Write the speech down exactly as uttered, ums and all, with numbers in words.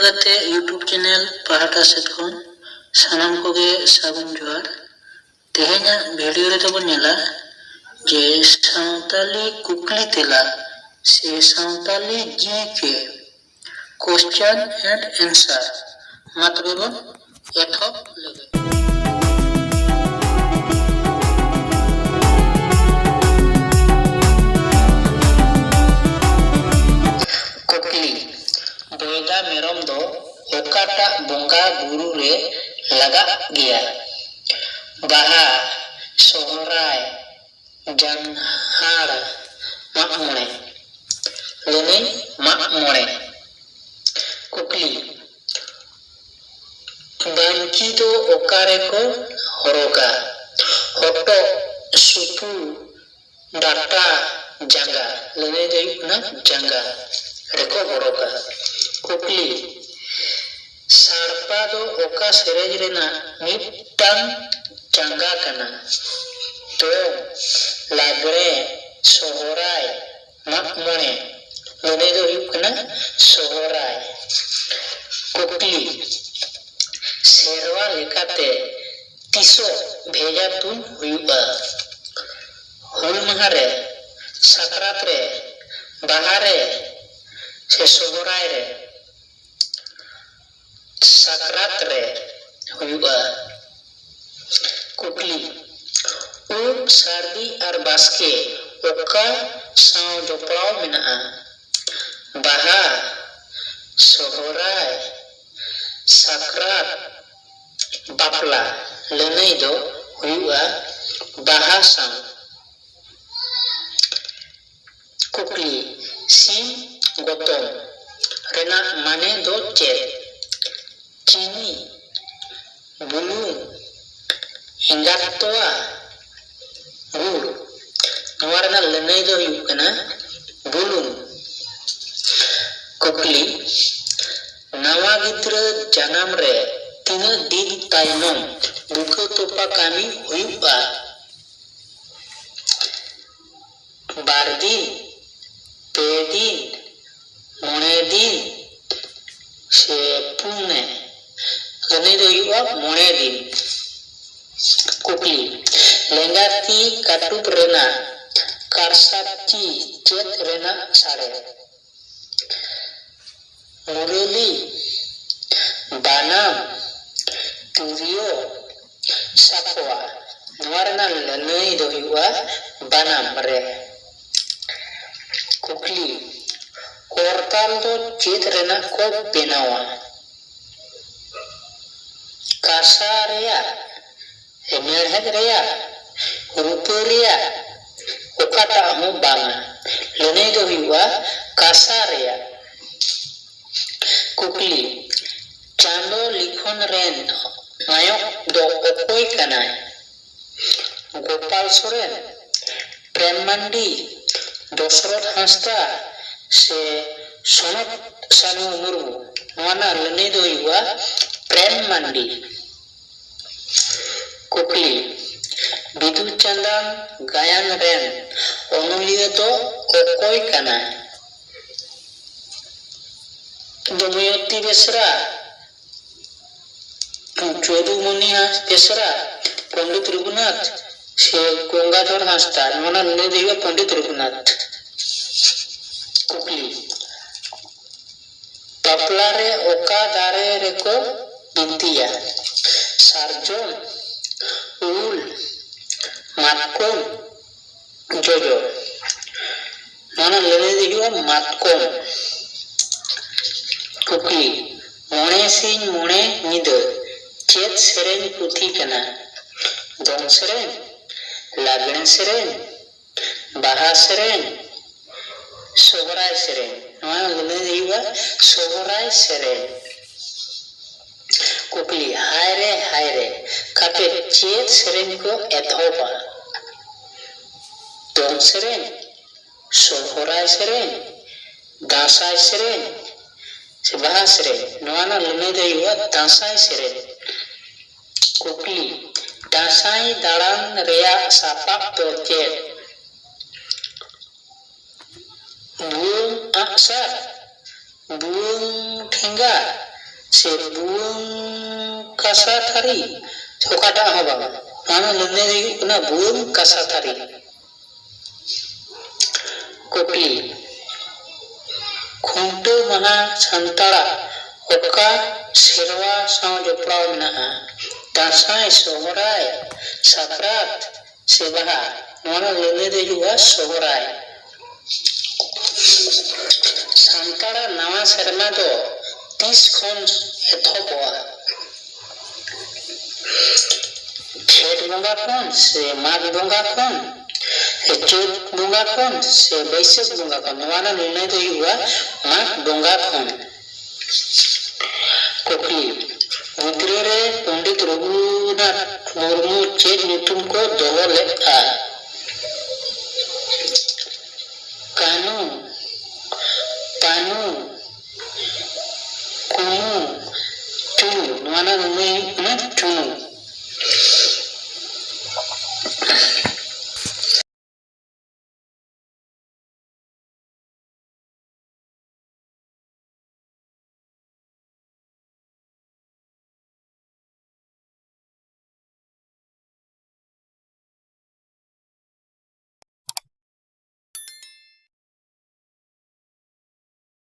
ᱠᱟᱛᱮ YouTube channel ᱯᱟᱦᱴᱟ ᱥᱮᱫ ᱠᱷᱚᱱ ᱥᱟᱱᱟᱢ ᱠᱚᱜᱮ ᱥᱟᱹᱜᱩᱱ ᱡᱚᱦᱟᱨ᱾ ᱛᱮᱦᱮᱧᱟᱜ ᱵᱷᱤᱰᱤᱭᱳ ᱨᱮᱫᱚ ᱵᱚᱱ ᱧᱮᱞᱟ ᱡᱮ ᱥᱟᱶᱛᱟᱞᱤ ᱠᱩᱠᱞᱤ ᱛᱮᱞᱟ ᱥᱮ ᱥᱟᱶᱛᱟᱞᱤ ᱡᱤ ᱠᱮ, question and answer᱾ ᱢᱟ ᱛᱚᱵᱮ ᱵᱚᱱ ᱮᱛᱚᱦᱚᱵ ᱞᱮᱜᱮ᱾ ᱠᱩᱠᱞᱤ, ᱵᱚᱭᱫᱟ ᱢᱮᱨᱚᱢ ᱫᱚ ᱚᱠᱟᱴᱟᱜ ᱵᱚᱸᱜᱟ ᱵᱩᱨᱩ ᱨᱮ ᱞᱟᱜᱟᱜ ᱜᱮᱭᱟ? ᱵᱟᱦᱟ, ᱥᱚᱦᱨᱟᱭ, ᱡᱟᱱᱦᱟᱲ, ᱢᱟᱜ ᱢᱚᱬᱮ᱾ ᱞᱟᱹᱱᱟᱹᱭ, ᱢᱟᱜ ᱢᱚᱬᱮ᱾ ᱠᱩᱠᱞᱤ, ᱵᱟᱝᱠᱤ ᱫᱚ ᱚᱠᱟ ᱨᱮᱠᱚ ᱦᱚᱨᱚᱜᱟ? ᱦᱚᱴᱚᱜ, ᱥᱩᱯᱩ, ᱰᱟᱴᱟ, ᱡᱟᱸᱜᱟ᱾ ᱞᱟᱹᱱᱟᱹᱭ ᱫᱚ ᱦᱩᱭᱩᱜ ᱠᱟᱱᱟ ᱡᱟᱸᱜᱟ ᱨᱮᱠᱚ ᱦᱚᱨᱚᱜᱟ᱾ ᱠᱩᱠᱞᱤ, ᱥᱟᱲᱯᱟ ᱫᱚ ᱚᱠᱟ ᱥᱮᱨᱮᱧ ᱨᱮᱱᱟᱜ ᱢᱤᱫᱴᱟᱝ ᱡᱟᱸᱜᱟ ᱠᱟᱱᱟ? ᱫᱚᱝ, ᱞᱟᱜᱽᱲᱮ, ᱥᱚᱦᱨᱟᱭ, ᱢᱟᱜ ᱢᱚᱬᱮ᱾ ᱞᱟᱹᱱᱟᱹᱭ ᱫᱚ ᱦᱩᱭᱩᱜ ᱠᱟᱱᱟ ᱥᱚᱦᱨᱟᱭ᱾ ᱠᱩᱠᱞᱤ, ᱥᱮᱨᱣᱟ ᱞᱮᱠᱟᱛᱮ ᱛᱤᱥᱚᱜ ᱵᱷᱮᱡᱟ ᱛᱩᱧ ᱦᱩᱭᱩᱜᱼᱟ? ᱦᱩᱞ ᱢᱟᱦᱟ ᱨᱮ, ᱥᱟᱠᱨᱟᱛ ᱨᱮ, ᱵᱟᱦᱟ ᱨᱮ ᱥᱮ ᱥᱚᱦᱨᱟᱭ ᱨᱮ? ᱥᱟᱠᱨᱟᱛ ᱨᱮ ᱦᱩᱭᱩᱜᱼᱟ᱾ ᱠᱩᱠᱞᱤ, ᱩᱢ, ᱥᱟᱹᱨᱫᱤ ᱟᱨ ᱵᱟᱥᱠᱮ ᱚᱠᱟ ᱥᱟᱶ ᱡᱚᱯᱲᱟᱣ ᱢᱮᱱᱟᱜᱼᱟ? ᱵᱟᱦᱟ, ᱥᱚᱦᱨᱟᱭ, ᱥᱟᱠᱨᱟᱛ, ᱵᱟᱯᱞᱟ᱾ ᱞᱟᱹᱱᱟᱹᱭ ᱫᱚ ᱦᱩᱭᱩᱜᱼᱟ ᱵᱟᱦᱟ ᱥᱟᱶ᱾ ᱠᱩᱠᱞᱤ, ᱥᱤᱢ ᱜᱚᱛᱚᱢ ᱨᱮᱱᱟᱜ ᱢᱟᱱᱮ ᱫᱚ ᱪᱮᱫ? ᱪᱤᱱᱤ, ᱵᱩᱞᱩᱝ, ᱮᱸᱜᱟᱛ ᱛᱚᱣᱟ, ᱜᱩᱲ᱾ ᱱᱚᱣᱟ ᱨᱮᱱᱟᱜ ᱞᱟᱹᱱᱟᱹᱭ ᱫᱚ ᱦᱩᱭᱩᱜ ᱠᱟᱱᱟ ᱵᱩᱞᱩᱝ᱾ ᱠᱩᱠᱞᱤ, ᱱᱟᱣᱟ ᱜᱤᱫᱽᱨᱟᱹ ᱡᱟᱱᱟᱢ ᱨᱮ ᱛᱤᱱᱟᱹᱜ ᱫᱤᱱ ᱛᱟᱭᱱᱚᱢ ᱵᱩᱠᱟᱹ ᱛᱚᱯᱟ ᱠᱟᱹᱢᱤ ᱦᱩᱭᱩᱜᱼᱟ? ᱵᱟᱨ ᱫᱤᱱ, ᱯᱮ ᱫᱤᱱ, ᱢᱚᱬᱮ ᱫᱤᱱ, ᱥᱮ ᱯᱩᱱᱮ᱾ ᱞᱟᱹᱱᱟᱹᱭ ᱫᱚ ᱦᱩᱭᱩᱜᱼᱟ ᱢᱚᱬᱮ ᱫᱤᱱ᱾ ᱠᱩᱠᱞᱤ, ᱞᱮᱸᱜᱟ ᱛᱤ ᱠᱟᱹᱴᱩᱵ ᱨᱮᱱᱟᱜ ᱠᱟᱨᱥᱟᱯᱪᱤ ᱪᱮᱫ ᱨᱮᱱᱟᱜ ᱥᱟᱲᱮ? ᱢᱩᱨᱟᱹᱞᱤ, ᱵᱟᱱᱟᱢ, ᱛᱤᱨᱭᱳ, ᱥᱟᱠᱣᱟ᱾ ᱱᱚᱣᱟ ᱨᱮᱱᱟᱜ ᱞᱟᱹᱱᱟᱹᱭ ᱫᱚ ᱦᱩᱭᱩᱜᱼᱟ ᱵᱟᱱᱟᱢ ᱨᱮ᱾ ᱠᱩᱠᱞᱤ, ᱠᱚᱨᱛᱟᱞ ᱫᱚ ᱪᱮᱫ ᱨᱮᱱᱟᱜ ᱠᱚ ᱵᱮᱱᱟᱣᱟ? ᱠᱟᱸᱥᱟ ᱨᱮᱭᱟᱜ, ᱢᱮᱲᱦᱮᱫ ᱨᱮᱭᱟᱜ, ᱨᱩᱯᱟᱹ ᱨᱮᱭᱟᱜ, ᱚᱠᱟᱴᱟᱜ ᱦᱚᱸ ᱵᱟᱝᱟ᱾ ᱞᱟᱹᱱᱟᱹᱭ ᱫᱚ ᱦᱩᱭᱩᱜᱼᱟ ᱠᱟᱸᱥᱟ ᱨᱮᱭᱟᱜ᱾ ᱠᱩᱠᱞᱤ, ᱪᱟᱸᱫᱚ ᱞᱤᱠᱷᱚᱱ ᱨᱮᱱ ᱱᱟᱭᱚᱠ ᱫᱚ ᱚᱠᱚᱭ ᱠᱟᱱᱟᱭ? ᱜᱳᱯᱟᱞ ᱥᱚᱨᱮᱱ, ᱯᱨᱮᱢ ᱢᱟᱱᱰᱤ, ᱫᱚᱥᱨᱚᱛᱷ ᱦᱟᱸᱥᱫᱟ ᱥᱮ ᱥᱚᱱᱚᱛ ᱥᱟᱱᱩ ᱢᱩᱨᱢᱩ? ᱱᱚᱣᱟ ᱨᱮᱱᱟᱜ ᱞᱟᱹᱱᱟᱹᱭ ᱫᱚ ᱦᱩᱭᱩᱜᱼᱟ ᱯᱨᱮᱢ ᱢᱟᱱᱰᱤ᱾ ᱠᱩᱠᱞᱤ, ᱵᱤᱫᱩ ᱪᱟᱸᱫᱟᱱ ᱜᱟᱭᱟᱱ ᱨᱮᱱ ᱚᱱᱚᱞᱤᱭᱟᱹ ᱫᱚ ᱚᱠᱚᱭ ᱠᱟᱱᱟᱭ? ᱫᱚᱢᱚᱭᱚᱛᱤ ᱵᱮᱥᱨᱟ, ᱡᱚᱫᱩᱢᱚᱱᱤ ᱵᱮᱥᱨᱟ, ᱯᱚᱱᱰᱤᱛ ᱨᱚᱜᱷᱩᱱᱟᱛᱷ ᱥᱮ ᱜᱚᱝᱜᱟᱫᱷᱚᱨ ᱦᱟᱸᱥᱫᱟ? ᱱᱚᱣᱟ ᱨᱮᱱᱟᱜ ᱞᱟᱹᱱᱟᱹᱭ ᱫᱚ ᱦᱩᱭᱩᱜᱼᱟ ᱯᱚᱱᱰᱤᱛ ᱨᱚᱜᱷᱩᱱᱟᱛᱷ᱾ ᱠᱩᱠᱞᱤ, ᱵᱟᱯᱞᱟ ᱨᱮ ᱚᱠᱟ ᱫᱟᱨᱮ ᱨᱮᱠᱚ ᱵᱤᱱᱛᱤᱭᱟ? ᱥᱟᱨᱡᱚᱢ, ᱩᱞ, ᱢᱟᱛᱠᱚᱢ, ᱡᱚᱡᱚ᱾ ᱱᱚᱣᱟ ᱨᱮᱱᱟᱜ ᱞᱟᱹᱱᱟᱹᱭ ᱫᱚ ᱦᱩᱭᱩᱜᱼᱟ ᱢᱟᱛᱠᱚᱢ᱾ ᱠᱩᱠᱞᱤ, ᱢᱚᱬᱮ ᱥᱤᱧ ᱢᱚᱬᱮ ᱧᱤᱫᱟᱹ ᱪᱮᱫ ᱥᱮᱨᱮᱧ ᱯᱩᱛᱷᱤ ᱠᱟᱱᱟ? ᱫᱚᱝ ᱥᱮᱨᱮᱧ, ᱞᱟᱜᱽᱬᱮ ᱥᱮᱨᱮᱧ, ᱵᱟᱦᱟ ᱥᱮᱨᱮᱧ, ᱥᱚᱦᱨᱟᱭ ᱥᱮᱨᱮᱧ? ᱱᱚᱣᱟ ᱨᱮᱱᱟᱜ ᱞᱟᱹᱱᱟᱹᱭ ᱫᱚ ᱦᱩᱭᱩᱜᱼᱟ ᱥᱚᱦᱨᱟᱭ ᱥᱮᱨᱮᱧ᱾ ᱠᱩᱠᱞᱤ, ᱦᱟᱭ ᱨᱮ ᱦᱟᱭ ᱨᱮ ᱠᱟᱛᱮ ᱪᱮᱫ ᱥᱮᱨᱮᱧ ᱠᱚ ᱮᱛᱚᱦᱚᱵᱟ? ᱫᱚᱝ ᱥᱮᱨᱮᱧ, ᱥᱚᱦᱨᱟᱭ ᱥᱮᱨᱮᱧ, ᱫᱟᱸᱥᱟᱭ ᱥᱮᱨᱮᱧ ᱥᱮ ᱵᱟᱦᱟ ᱥᱮᱨᱮᱧ? ᱱᱚᱣᱟ ᱨᱮᱱᱟᱜ ᱞᱟᱹᱱᱟᱹᱭ ᱫᱚ ᱦᱩᱭᱩᱜᱼᱟ ᱫᱟᱸᱥᱟᱭ ᱥᱮᱨᱮᱧ᱾ ᱠᱩᱠᱞᱤ, ᱫᱟᱸᱥᱟᱭ ᱫᱟᱬᱟᱱ ᱨᱮᱭᱟᱜ ᱥᱟᱯᱟᱵ ᱫᱚ ᱪᱮᱫ? ᱵᱷᱩᱣᱟᱹᱝ ᱟᱜᱼᱥᱟᱨ, ᱵᱷᱩᱣᱟᱹᱝ ᱴᱷᱮᱸᱜᱟ ᱥᱮ ᱵᱷᱩᱣᱟᱹᱝ ᱠᱟᱸᱥᱟ ᱛᱷᱟᱹᱨᱤ? ᱚᱠᱟᱴᱟᱜ ᱦᱚᱸ ᱵᱟᱝ᱾ ᱱᱚᱣᱟ ᱨᱮᱱᱟᱜ ᱞᱟᱹᱱᱟᱹᱭ ᱫᱚ ᱦᱩᱭᱩᱜ ᱠᱟᱱᱟ ᱵᱷᱩᱣᱟᱹᱝ ᱠᱟᱸᱥᱟ ᱛᱷᱟᱹᱨᱤ᱾ ᱠᱩᱠᱞᱤ, ᱠᱷᱩᱱᱴᱟᱹᱣ ᱢᱟᱦᱟ ᱥᱟᱱᱛᱟᱲᱟᱜ ᱚᱠᱟ ᱥᱮᱨᱣᱟ ᱥᱟᱶ ᱡᱚᱯᱲᱟᱣ ᱢᱮᱱᱟᱜᱼᱟ? ᱫᱟᱸᱥᱟᱭ, ᱥᱚᱦᱨᱟᱭ, ᱥᱟᱠᱨᱟᱛ ᱥᱮ ᱵᱟᱦᱟ? ᱱᱚᱣᱟ ᱨᱮᱱᱟᱜ ᱞᱟᱹᱱᱟᱹᱭ ᱫᱚ ᱦᱩᱭᱩᱜᱼᱟ ᱥᱚᱦᱨᱟᱭ᱾ ᱥᱟᱱᱛᱟᱲᱟᱜ ᱱᱟᱣᱟ ᱥᱮᱨᱢᱟ ᱫᱚ ᱛᱤᱥ ᱠᱷᱚᱱ ᱮᱛᱚᱦᱚᱵᱚᱜᱼᱟ? ᱡᱷᱮᱸᱴ ᱵᱚᱸᱜᱟ ᱠᱷᱚᱱ ᱥᱮ ᱢᱟᱜᱽ ᱵᱚᱸᱜᱟ ᱠᱷᱚᱱ? ᱪᱟᱹᱛ ᱵᱚᱸᱜᱟ ᱠᱷᱚᱱ ᱥᱮ ᱵᱟᱹᱭᱥᱟᱹᱠᱷ ᱵᱚᱸᱜᱟ ᱠᱷᱚᱱ? ᱱᱚᱣᱟ ᱨᱮᱱᱟᱜ ᱞᱟᱹᱱᱟᱹᱭ ᱫᱚ ᱦᱩᱭᱩᱜᱼᱟ ᱢᱟᱜᱽ ᱵᱚᱸᱜᱟ ᱠᱷᱚᱱ᱾ ᱠᱩᱠᱞᱤ, ᱜᱤᱫᱽᱨᱟᱹ ᱨᱮ ᱯᱚᱱᱰᱤᱛ ᱨᱚᱜᱷᱩᱱᱟᱛᱷ ᱢᱩᱨᱢᱩ ᱪᱮᱫ ᱧᱩᱛᱩᱢ ᱠᱚ ᱫᱚᱦᱚ ᱞᱮᱫᱼᱟ? ᱠᱟᱹᱱᱩ, ᱛᱟᱹᱱᱩ, ᱠᱩᱱᱩ, ᱪᱩᱱᱩ᱾ ᱱᱚᱣᱟ ᱨᱮᱱᱟᱜ ᱞᱟᱹᱱᱟᱹᱭ ᱦᱩᱭᱩᱜ ᱠᱟᱱᱟ ᱪᱩᱱᱩ᱾